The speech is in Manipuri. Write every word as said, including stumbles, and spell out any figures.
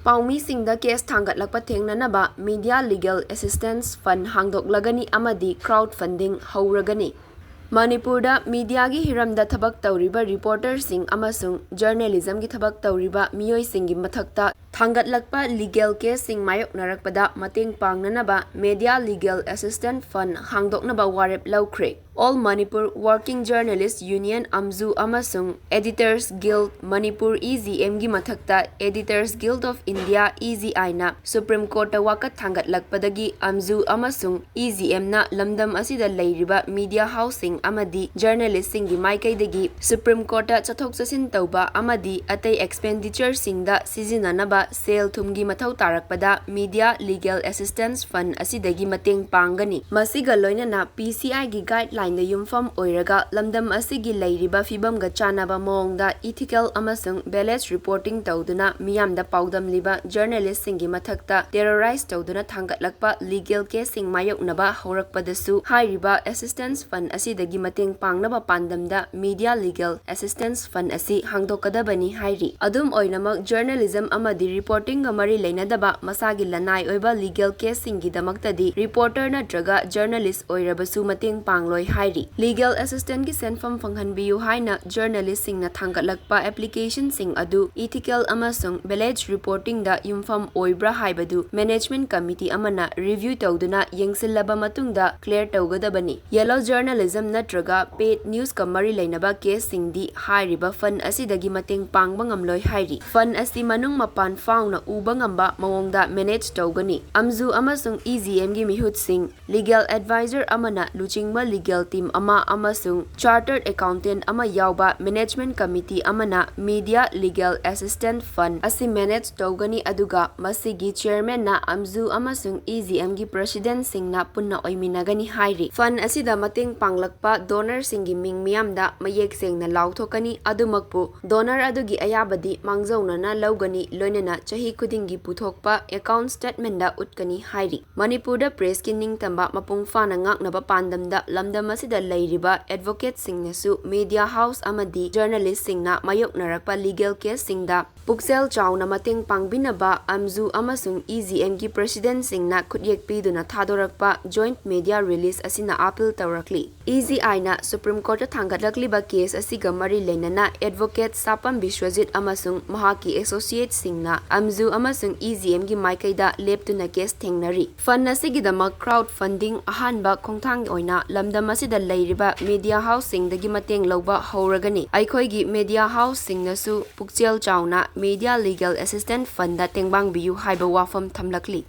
ꯄꯥꯎꯃꯤꯁꯤꯡꯗ case ꯊꯥꯡꯒꯠꯂꯛꯄ ꯊꯦꯡꯅꯅꯕ Media Legal Assistance Fund ꯍꯥꯡꯗꯣꯛꯂꯒꯅꯤ ꯑꯃꯗꯤ crowd funding ꯍꯧꯔꯒꯅꯤ꯫ ꯃꯅꯤꯄꯨꯔꯗ mediaꯒꯤ ꯍꯤꯔꯝꯗ ꯊꯕꯛ ꯇꯧꯔꯤꯕ reporterꯁꯤꯡ ꯑꯃꯁꯨꯡ journalismꯒꯤ ꯊꯕꯛ ꯇꯧꯔꯤꯕ ꯃꯤꯑꯣꯏꯁꯤꯡꯒꯤ ꯃꯊꯛꯇ ꯊꯥꯡꯒꯠꯂꯛꯄ legal caseꯁꯤꯡ ꯃꯥꯌꯣꯛꯅꯔꯛꯄꯗ ꯃꯇꯦꯡ ꯄꯥꯡꯅꯅꯕ Media Legal Assistance Fund ꯍꯥꯡꯗꯣꯛꯅꯕ ꯋꯥꯔꯦꯞ ꯂꯧꯈ꯭ꯔꯦ꯫ All Manipur Working Journalist Union, ꯑꯝꯖꯨ, ꯑꯃꯁꯨꯡ Editors Guild Manipur, EGMꯒꯤ ꯃꯊꯛꯇ Editors Guild of India, EGIꯅ Supreme Courtꯇ ꯋꯥꯀꯠ ꯊꯥꯡꯒꯠꯂꯛꯄꯗꯒꯤ ꯑꯝꯖꯨ ꯑꯃꯁꯨꯡ EGMꯅ ꯂꯝꯗꯝ ꯑꯁꯤꯗ ꯂꯩꯔꯤꯕ media houseꯁꯤꯡ ꯑꯃꯗꯤ journalistꯁꯤꯡꯒꯤ ꯃꯥꯏꯀꯩꯗꯒꯤ Supreme Courtꯇ ꯆꯠꯊꯣꯛ ꯆꯠꯁꯤꯟ ꯇꯧꯕ ꯑꯃꯗꯤ ꯑꯇꯩ expenditureꯁꯤꯡꯗ ꯁꯤꯖꯤꯟꯅꯅꯕ ꯁꯦꯜ ꯊꯨꯝꯒꯤ ꯃꯊꯧ ꯇꯥꯔꯛꯄꯗ Media Legal Assistance Fund ꯑꯁꯤꯗꯒꯤ ꯃꯇꯦꯡ ꯄꯥꯡꯒꯅꯤ꯫ ꯃꯁꯤꯒ ꯂꯣꯏꯅꯅ PCIꯒꯤ guidelineꯗ ꯌꯨꯝꯐꯝ ꯑꯣꯏꯔꯒ ꯂꯝꯗꯝ ꯑꯁꯤꯒꯤ ꯂꯩꯔꯤꯕ ꯐꯤꯕꯝꯒ ꯆꯥꯟꯅꯕ ꯃꯑꯣꯡꯗ ethical ꯑꯃꯁꯨꯡ balanced reporting ꯇꯧꯗꯨꯅ ꯃꯤꯌꯥꯝꯗ ꯄꯥꯎꯗꯝꯂꯤꯕ journalistꯁꯤꯡꯒꯤ ꯃꯊꯛꯇ terrorize ꯇꯧꯗꯨꯅ ꯊꯥꯡꯒꯠꯂꯛꯄ legal caseꯁꯤꯡ ꯃꯥꯌꯣꯛꯅꯕ ꯍꯧꯔꯛꯄꯗꯁꯨ ꯍꯥꯏꯔꯤꯕ assistance fund ꯑꯁꯤꯗꯒꯤ ꯃꯇꯦꯡ ꯄꯥꯡꯅꯕ ꯄꯥꯟꯗꯝꯗ Media Legal Assistance Fund ꯑꯁꯤ ꯍꯥꯡꯗꯣꯛꯀꯗꯕꯅꯤ ꯍꯥꯏꯔꯤ꯫ ꯑꯗꯨꯝ ꯑꯣꯏꯅꯃꯛ, journalism ꯑꯃꯗꯤ reportingꯒ ꯃꯔꯤ ꯂꯩꯅꯗꯕ ꯃꯁꯥꯒꯤ ꯂꯅꯥꯏ ꯑꯣꯏꯕ legal caseꯁꯤꯡꯒꯤꯗꯃꯛꯇꯗꯤ reporter ꯅꯠꯇ꯭ꯔꯒ journalist ꯑꯣꯏꯔꯕꯁꯨ ꯃꯇꯦꯡ ꯄꯥꯡꯂꯣꯏ ꯍꯥꯏꯔꯤ꯫ Legal assistantꯀꯤ ꯁꯦꯟꯐꯝ ꯐꯪꯍꯟꯕꯤꯌꯨ ꯍꯥꯏꯅ journalistꯁꯤꯡꯅ ꯊꯥꯡꯒꯠꯂꯛꯄ applicationꯁꯤꯡ ꯑꯗꯨ ethical ꯑꯃꯁꯨꯡ balanced reportingꯗ ꯌꯨꯝꯐꯝ ꯑꯣꯏꯕ꯭ꯔꯥ ꯍꯥꯏꯕꯗꯨ management committee ꯑꯃꯅ review ꯇꯧꯗꯨꯅ ꯌꯦꯡꯁꯤꯜꯂꯕ ꯃꯇꯨꯡꯗ clear ꯇꯧꯒꯗꯕꯅꯤ꯫ Yellow journalism ꯅꯠꯇ꯭ꯔꯒ paid newsꯀ ꯃꯔꯤ ꯂꯩꯅꯕ caseꯁꯤꯡꯗꯤ ꯍꯥꯏꯔꯤꯕ fund ꯑꯁꯤꯗꯒꯤ ꯃꯇꯦꯡ ꯄꯥꯡꯕ ꯉꯝꯂꯣꯏ ꯍꯥꯏꯔꯤ꯫ Fund ꯑꯁꯤ ꯃꯅꯨꯡ ꯃꯄꯥꯟ ꯐꯥꯎꯅ ꯎꯕ ꯉꯝꯕ ꯃꯑꯣꯡꯗ manage ꯇꯧꯒꯅꯤ꯫ ꯑꯝꯖꯨ ꯑꯃꯁꯨꯡ EGMꯒꯤ ꯃꯤꯍꯨꯠꯁꯤꯡ, legal advisor ꯑꯃꯅ ꯂꯨꯆꯤꯡꯕ legal team ꯑꯃ ꯑꯃꯁꯨꯡ chartered accountant ꯑꯃ ꯌꯥꯎꯕ management committee ꯑꯃꯅ Media Legal Assistance Fund ꯑꯁꯤ manage ꯇꯧꯒꯅꯤ, ꯑꯗꯨꯒ ꯃꯁꯤꯒꯤ chairmanꯅ ꯑꯝꯖꯨ ꯑꯃꯁꯨꯡ EGMꯒꯤ presidentꯁꯤꯡꯅ ꯄꯨꯟꯅ ꯑꯣꯏꯃꯤꯟꯅꯒꯅꯤ ꯍꯥꯏꯔꯤ꯫ Fund ꯑꯁꯤꯗ ꯃꯇꯦꯡ ꯄꯥꯡꯂꯛꯄ donorꯁꯤꯡꯒꯤ ꯃꯤꯡ ꯃꯤꯌꯥꯝꯗ ꯃꯌꯦꯛ ꯁꯦꯡꯅ ꯂꯥꯎꯊꯣꯛꯀꯅꯤ, ꯑꯗꯨꯃꯛꯄꯨ donor ꯑꯗꯨꯒꯤ ꯑꯌꯥꯕꯗꯤ ꯃꯥꯡꯖꯧꯅꯅ ꯂꯧꯒꯅꯤ, ꯂꯣꯏꯅꯅ ꯆꯍꯤ ꯈꯨꯗꯤꯡꯒꯤ ꯄꯨꯊꯣꯛꯄ account statementꯗ ꯎꯠꯀꯅꯤ ꯍꯥꯏꯔꯤ꯫ ꯃꯅꯤꯄꯨꯔꯗ pressꯀꯤ ꯅꯤꯡꯇꯝꯕ ꯃꯄꯨꯡ ꯐꯥꯅ ꯉꯥꯛꯅꯕ ꯄꯥꯟꯗꯝꯗ ꯂꯝꯗꯝ ꯑꯁꯤꯗ ꯂꯩꯔꯤꯕ advocate ꯁꯤꯡꯅꯁꯨ media house ꯑꯃꯗꯤ journalist ꯁꯤꯡꯅ ꯃꯥꯌꯣꯛꯅꯔꯛꯄ legal case ꯁꯤꯡꯗ ꯄꯨꯛꯆꯦꯜ ꯆꯥꯎꯅ ꯃꯇꯦꯡ ꯄꯥꯡꯕꯤꯅꯕ ꯑꯝꯖꯨ ꯑꯃꯁꯨꯡ E G M ꯒꯤ president ꯁꯤꯡꯅ ꯈꯨꯠꯌꯦꯛ ꯄꯤꯗꯨꯅ ꯊꯥꯗꯣꯔꯛꯄ joint media release ꯑꯁꯤꯅ appeal ꯇꯧꯔꯛꯂꯤ꯫ E G I ꯅ Supreme Court ꯇ ꯊꯥꯡꯒꯠꯂꯛꯂꯤꯕ case ꯑꯁꯤꯒ ꯃꯔꯤ ꯂꯩꯅꯅ advocate ꯁꯥꯄꯝ ꯕꯤꯁ꯭ꯋꯖꯤꯠ ꯑꯃꯁꯨꯡ ꯃꯍꯥꯛꯀꯤ associate ꯁꯤꯡꯅ ꯑꯝꯖꯨ ꯑꯃꯁꯨꯡ E G M ꯒꯤ ꯃꯥꯏꯀꯩꯗ ꯂꯦꯞꯇꯨꯅ case ꯊꯦꯡꯅꯔꯤ꯫ Fund ꯑꯁꯤꯒꯤꯗꯃꯛ crowd funding ꯑꯍꯥꯟꯕ ꯈꯣꯡꯊꯥꯡꯒꯤ ꯑꯣꯏꯅ ꯂꯝꯗꯝ ꯑꯁꯤꯗ ꯂꯩꯔꯤꯕ media house ꯁꯤꯡꯗꯒꯤ ꯃꯇꯦꯡ ꯂꯧꯕ ꯍꯧꯔꯒꯅꯤ꯫ ꯑꯩꯈꯣꯏꯒꯤ media house ꯁꯤꯡꯅꯁꯨ ꯄꯨꯛꯆꯦꯜ ꯆꯥꯎꯅ media legal assistance fund ꯇꯦꯡꯕꯥꯡꯕꯤꯌꯨ ꯍꯥꯏꯕ ꯋꯥꯐꯝ ꯊꯝꯂꯛꯂꯤ꯫